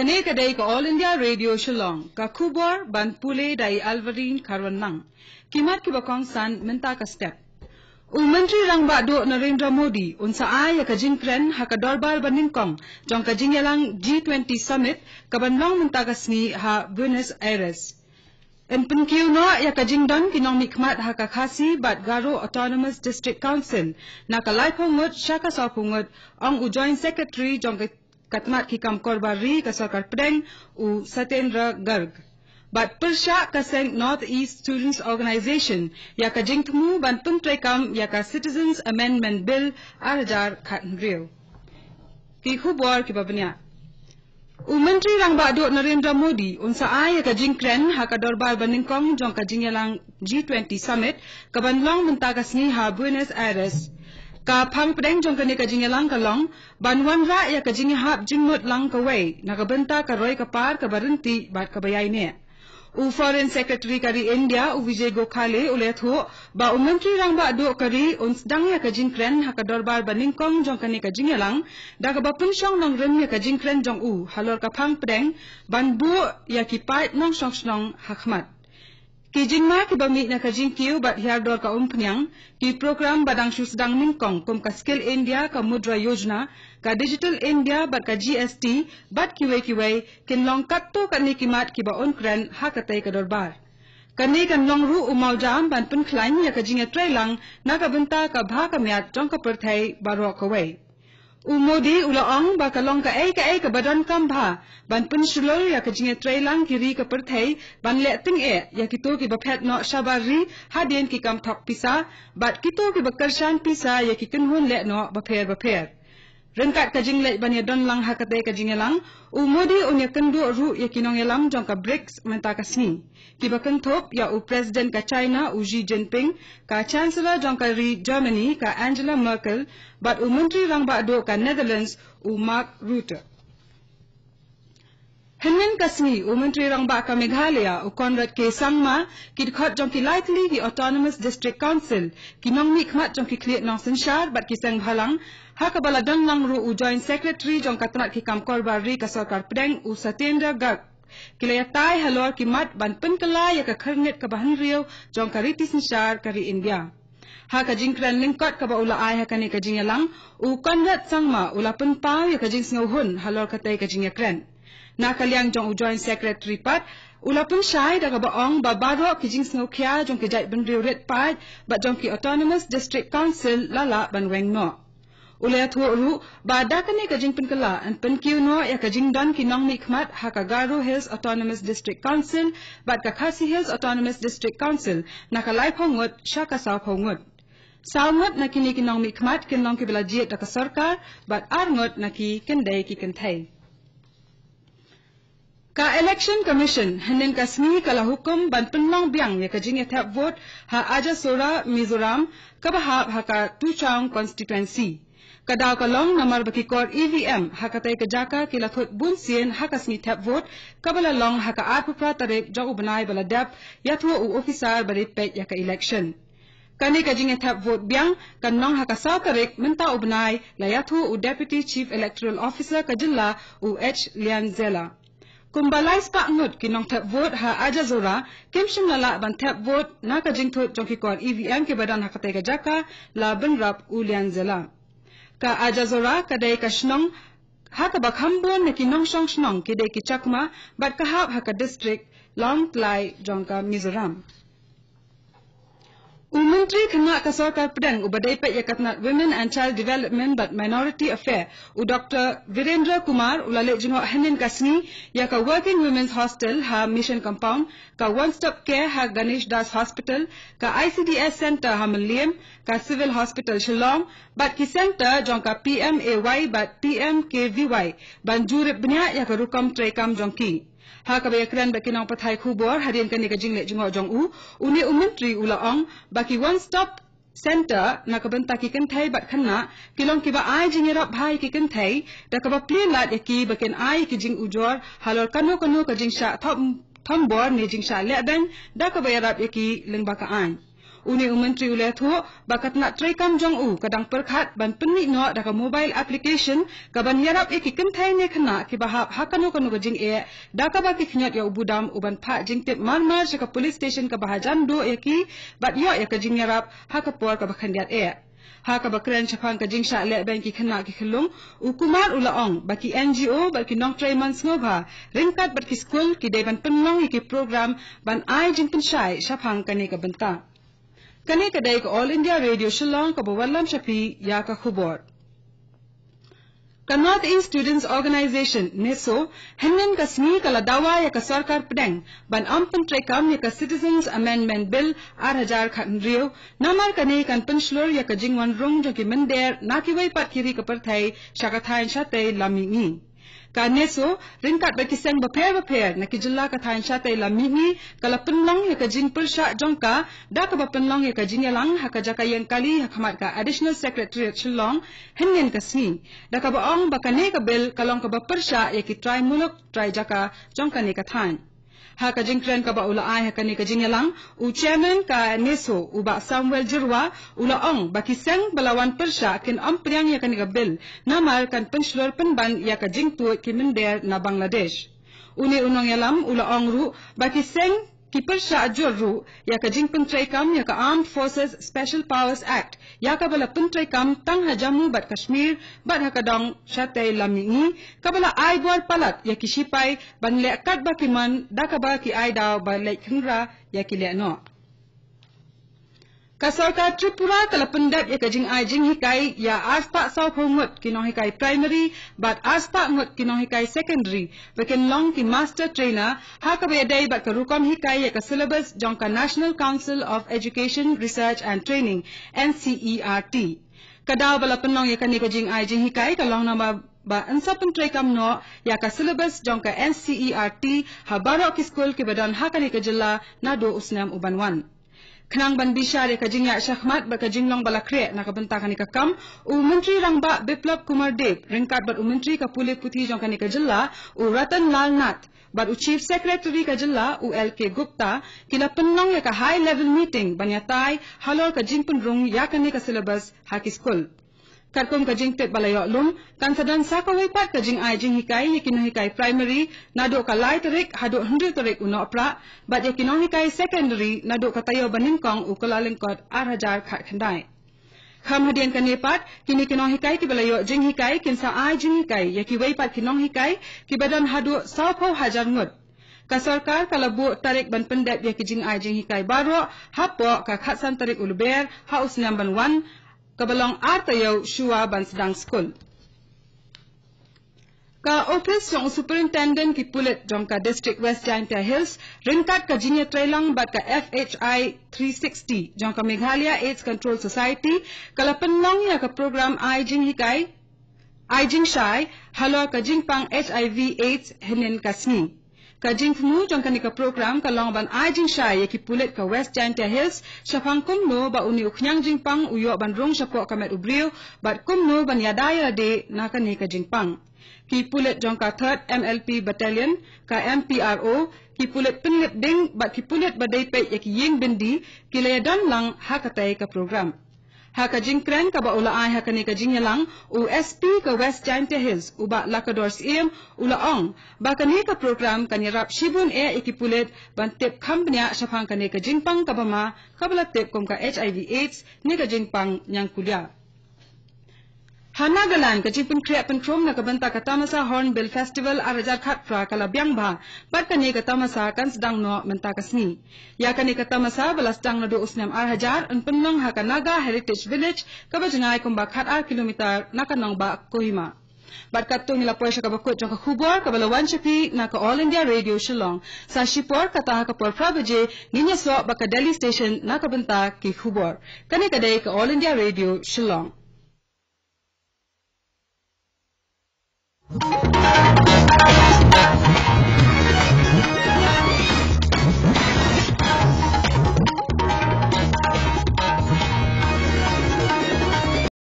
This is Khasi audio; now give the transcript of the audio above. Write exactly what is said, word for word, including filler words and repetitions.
Kane ka dei ka All India Radio Shillong, ka khubor ban pule da i Alvarine Kharwanlang. Ki mat kiba kongsan mynta ka step. U Myntri Rangbah Duh Narendra Modi un sa ai ïa ka jingkren ha ka dorbar banyngkong jong ka jingïalang G twenty Summit kaban long mynta ka sngi ha Buenos Aires. Yn pynkiew noh ïa ka jingdon ki nongmihkhmat ha ka Khasi bad Garo Autonomous District Council na ka laiphew ngut sha ka sawphew ngut, ong u Joint Secretary jong ka ka tnat ki kam korbar ri ka sorkar pdeng, u Satyendra Garg. Bad pyrshah ka seng North East Students Organisation ïa ka jingthmu ban pyntreikam ïa ka Citizens Amendment Bill ar hajar khathynriew. Ki khubor kiba bniah. U Myntri Rangbah Duh Narendra Modi un sa ai ïa ka jingkren ha ka dorbar banyngkong jong ka jingïalang G twenty Summit kaban long mynta ka sngi ha Buenos Aires. Ka phang pdeng jong kane ka jingïalang ka long ban wanrah ïa ka jingïahap jingmut lang kawei na ka bynta ka roi ka par kaba ryntih bad kaba ïaineh. U Foreign Secretary ka ri India, u Vijay Gokhale, u la ïathuh ba u Myntri Rangbah Duh ka ri un sdang ïa ka jingkren ha ka dorbar banyngkong jong kane ka jingïalang da kaba pynshong nongrim ïa ka jingkren jong u halor ka phang pdeng ban buh ïa ki paid nongshong shnong ha khmat. Ki jingma kiba mih na ka jingkiew bad hiar dor ka umphniang, ki program ba dang shu sdang nyngkong kum ka Skill India, ka Mudra Yojana, ka Digital India bad ka G S T bad kiwei kiwei kin long katto katne ki mat kiba un kren ha katei ka dorbar. Kane kan long ruh u mawjam ban pynkhlaiñ ïa ka jingïatreilang na ka bynta ka bha ka miat jong ka pyrthei baroh kawei. U Modi u la ong ba ka long kaei kaei kaba donkam bha ban pynshlur ïa ka jingïatreilang ki ri ka pyrthei ban leh tyngeh ïa kito kiba phet noh shabar ri hadien ki kam thok pisa bad kito kiba kyrshan pisa ïa ki kynhun leh noh bapher bapher. Ryngkat ka jingleit ban ïadon lang ha katei ka jingïalang, u Modi un ïakynduh ruh ïa ki nongïalam jong ka brics mynta ka sngi, kiba kynthup ïa u President ka China u Xi Jinping, ka Chancellor jong ka ri Germany ka Angela Merkel bad u Myntri Rangbah Duh ka Netherlands u Mark Rutte. Hynnin ka sngi u Myntri Rangbah ka Meghalaya u Conrad K Sangma, ki dkhot jong ki lai tylli ki Autonomous District Council, ki nongmihkhmat jong ki khlieh nongsynshar bad ki seng bhalang, ha kaba la don lang ruh u Joint Secretary jong ka tnat ki kam korbar ri ka sorkar pdeng u Satyendra Garg, ki la ïatai halor ki mat ban pynkylla ïa ka khyrngit kaba hynriew jong ka riti synshar ka ri India. Ha ka jingkren lyngkot kaba u la ai ha kane ka jingïalang, u Conrad Sangma u la pynpaw ïa ka jingsngewhun halor katei ka jingïakren. Na ka liang jong u Joint Secretary pat, u la pynshai da kaba ong ba baroh ki jingsngewkhia jong ki jaitbynriew rit paid bad jong ki Autonomous District Council la lah ban weng noh. U la ïathuh ruh ba da kane ka jingpynkylla yn pynkiew noh ïa ka jingdon ki nongmihkhmat ha ka Garo Hills Autonomous District Council bad ka Khasi Hills Autonomous District Council na ka laiphew ngut sha ka sawphew ngut. Saw ngut na kine ki nongmihkhmat kin long kiba la jied da ka sorkar bad ar ngut na ki kin dei ki kynthei. Ka Election Commission hynnin ka sngi ka la hukum ban pynlong biang ïa ka jingïathep vote ha Ajasora, Mizoram, kaba hap ha ka Tuchawng Constituency. Ka daw ka long namar ba ki kor E V M ha katei ka jaka ki la thut bun sien ha ka sngi thep vote kaba la long ha ka arphew phra tarik jong u bnai ba la dep, ïathuh u ophisar ba dei peit ïa ka election. Kane ka jingïathep vote biang kan long ha ka saw tarik mynta u bnai, la ïathuh u Deputy Chief Electoral Officer ka jylla u H Lianzela. Kumba lai spah ngut ki nongthep vote ha Ajasora kim shym la lah ban thep vote na ka jingthut jong ki kor E V M kiba don ha katei ka jaka, la bynrap u Lianzela. Ka Ajasora ka dei ka shnong ha kaba kham bun na ki nongshong shnong ki dei ki Chakma bad ka hap ha ka district Lawngtlai jong ka Mizoram. U Myntri khynnah ka sorkar pdeng uba dei peit ïa ka tnat Women and Child Development bad Minority Affair, u Doctor Virendra Kumar, u la leit jngoh hynnin ka sngi ïa ka Working Women's Hostel ha Mission Compound, ka One Stop Care ha Ganesh Das Hospital, ka I C D S Centre ha Mylliem, ka Civil Hospital Shillong bad ki centre jong ka P M A Y bad P M K V Y ban jurip bniah ïa ka rukom treikam jong ki. Ha kaba ïakren bad ki nongpathai khubor hadien kane ka jingleit jngoh jong u, une u Myntri u la ong ba ki One Stop Centre na ka bynta ki kynthei bad khynnah ki long kiba ai jingïarap bha ïa ki kynthei da kaba plie lad ïa ki ba kin ai ki jingujor halor kano kano ka jingshah thom-, thombor ne jingshah lehbeiñ da kaba ïarap ïa ki lyngba ka aiñ. Une u Myntri u la ïathuh ba ka tnat treikam jong u ka dang pyrkhat ban pynmih noh da ka mobile application kaban ïarap ïa ki kynthei ne khynnah kiba hap ha kano kano ka jingeh, da kaba ki khñiot ïa u budam uban phah jingtip marmar sha ka police station kaba hajan duh ïa ki bad ïoh ïa ka jingïarap ha ka por kaba khyndiat eh. Ha kaba kren shaphang ka jingshah lehbeiñ ki khynnah ki khyllung, u Kumar u la ong ba ki N G O bad ki nongtrei man sngewbha ryngkat bad ki skul ki dei ban pynlong ïa ki program ban ai jingpynshai shaphang kane ka bynta. Kane ka dei ka All India Radio Shillong kaba wallam sha phi ïa ka khubor. Ka North East Students Organisation, NESO, hynnin ka sngi ka la dawa ïa ka sorkar pdeng ban ym pyntreikam ïa ka Citizens Amendment Bill ar hajar khathynriew, namar kane kan pynshlur ïa ka jingwan rung jong ki mynder na kiwei pat ki ri ka pyrthei sha ka thaiñ shatei lam mihngi. Ka NESO, ryngkat bad ki seng bapher bapher na ki jylla ka thaiñ shatei lam mihngi, ka la pynlong ïa ka jingpyrshah jong ka da kaba pynlong ïa ka jingïalang ha ka jaka ïeng kali ha khmat ka Additional Secretariat Shillong hynnin ka sngi, da kaba ong ba kane ka bill ka long kaba pyrshah ïa ki trai muluk trai jaka jong kane ka thaiñ. Ha ka jingkren kaba u la ai ha kane ka jingïalang, u Chairman ka NESO, u Bah Samuel Jyrwa, u la ong ba ki seng ba la wan pyrshah kin ym pdiang ïa kane ka bill, namar kan pynshlur pynban ïa ka jingtuid ki mynder na Bangladesh. Une u nongïalam u la ong ruh ba ki seng ki pyrshah jur ruh ïa ka jingpyntreikam ïa ka Armed Forces Special Powers Act, ïa kaba la pyntreikam tang ha Jammu bad Kashmir bad ha ka dong shatei lam mihngi, kaba la ai bor palat ïa ki shipai ban leh katba ki mon da kaba ki ai daw ba leit khynra ïa ki lehnoh. Ka sorkar Tripura ka la pyndep ïa ka jingai jinghikai ïa arspah sawphew ngut ki nonghikai primary bad arspah ngut ki nonghikai secondary ba kin long ki master trainer, ha kaba ïadei bad ka rukom hikai ïa ka syllabus jong ka National Council of Education Research and Training, N C E R T. Ka daw ba la pynlong ïa kane ka jingai jinghikai ka long namar ba yn sa pyntreikam noh ïa ka syllabus jong ka N C E R T ha baroh ki skul kiba don ha kane ka jylla naduh u snem uban wan. Khnang ban bishar ïa ka jingïaid shakhmat bad ka jinglong ba la khreh na ka bynta kane ka kam, u Myntri Rangbah Biplab Kumar Deb ryngkat bad u Myntri ka pule puthi jong kane ka jylla, u Ratan Lal Nath, bad u Chief Secretary ka jylla, u L K Gupta, ki la pynlong ïa ka high level meeting ban ïatai halor ka jingpynrung ïa kane ka syllabus ha ki skul. Katkum ka jingtip ba la ïoh lum, kan sa don sa kawei pat ka jingai jinghikai ïa ki nonghikai primary naduh ka lai tarik haduh hynriew tarik u Nohprah, bad ïa ki nonghikai secondary naduh ka taïew ba nyngkong u Kyllalyngkot ar hajar khatkhyndai. Kham hadien kane pat, kine ki nonghikai kiba la ïoh jinghikai kin sa ai jinghikai ïa kiwei pat ki nonghikai kiba don haduh sawphew hajar ngut. Ka sorkar ka la buh tarik ban pyndep ïa ki jingai jinghikai baroh hapoh ka khatsan tarik u Lber ha u snem ban wan, kaba long ar taïew shuwa ban sdang skul. Ka ophis jong u Superintendent ki pulit jong ka District West Jaintia Hills ryngkat ka jingïatreilang bad ka F H I three sixty jong ka Meghalaya AIDS Control Society ka la pynlong ïa ka program ai jinghikai, ai jingshai halor ka jingpang H I V AIDS hynnin ka sngi. Ka jingthmu jong kane ka program ka long ban ai jingshai ïa ki pulit ka West Jaintia Hills shaphang kumno ba une u khñiang jingpang u ïoh ban rung shapoh ka met u briew bad kumno ban ïada ïalade na kane ka jingpang. Ki pulit jong ka Third M L P Battalion, ka M P R O, ki pulit pynlip ding bad ki pulit ba dei peit ïa ki ïing byndi ki la ïadon lang ha katei ka program. Ha ka jingkren kaba u la ai ha kane ka jingïalang, u S P ka West Jaintia Hills, u Bah Lakador Syiem, u la ong ba kane ka program kan ïarap shibun eh ïa ki pulit ban tip kham bniah shaphang kane ka jingpang kaba ma kaba la tip kum ka H I V AIDS ne ka jingpang ñiangkulia. Ha Nagaland, ka jingpynkhreh pynkhrum na ka bynta ka Tamasa Hornbill Festival ar hajar khatphra ka la biang bha, bad kane ka tamasa kan sdang noh mynta ka sngi. Ïa kane ka tamasa ba la sdang naduh u snem ar hajar yn pynlong ha ka Naga Heritage Village kaba jngai kumba khatar kilometer na ka nongbah Kohima. Bad katto ngi la poi sha kaba kut jong ka khubor kaba la wan sha phi na ka All India Radio Shillong. Sa shipor kata ha ka por phra baje ngin ïasoh bad ka Delhi Station na ka bynta ki khubor. Kane ka dei ka All India Radio Shillong.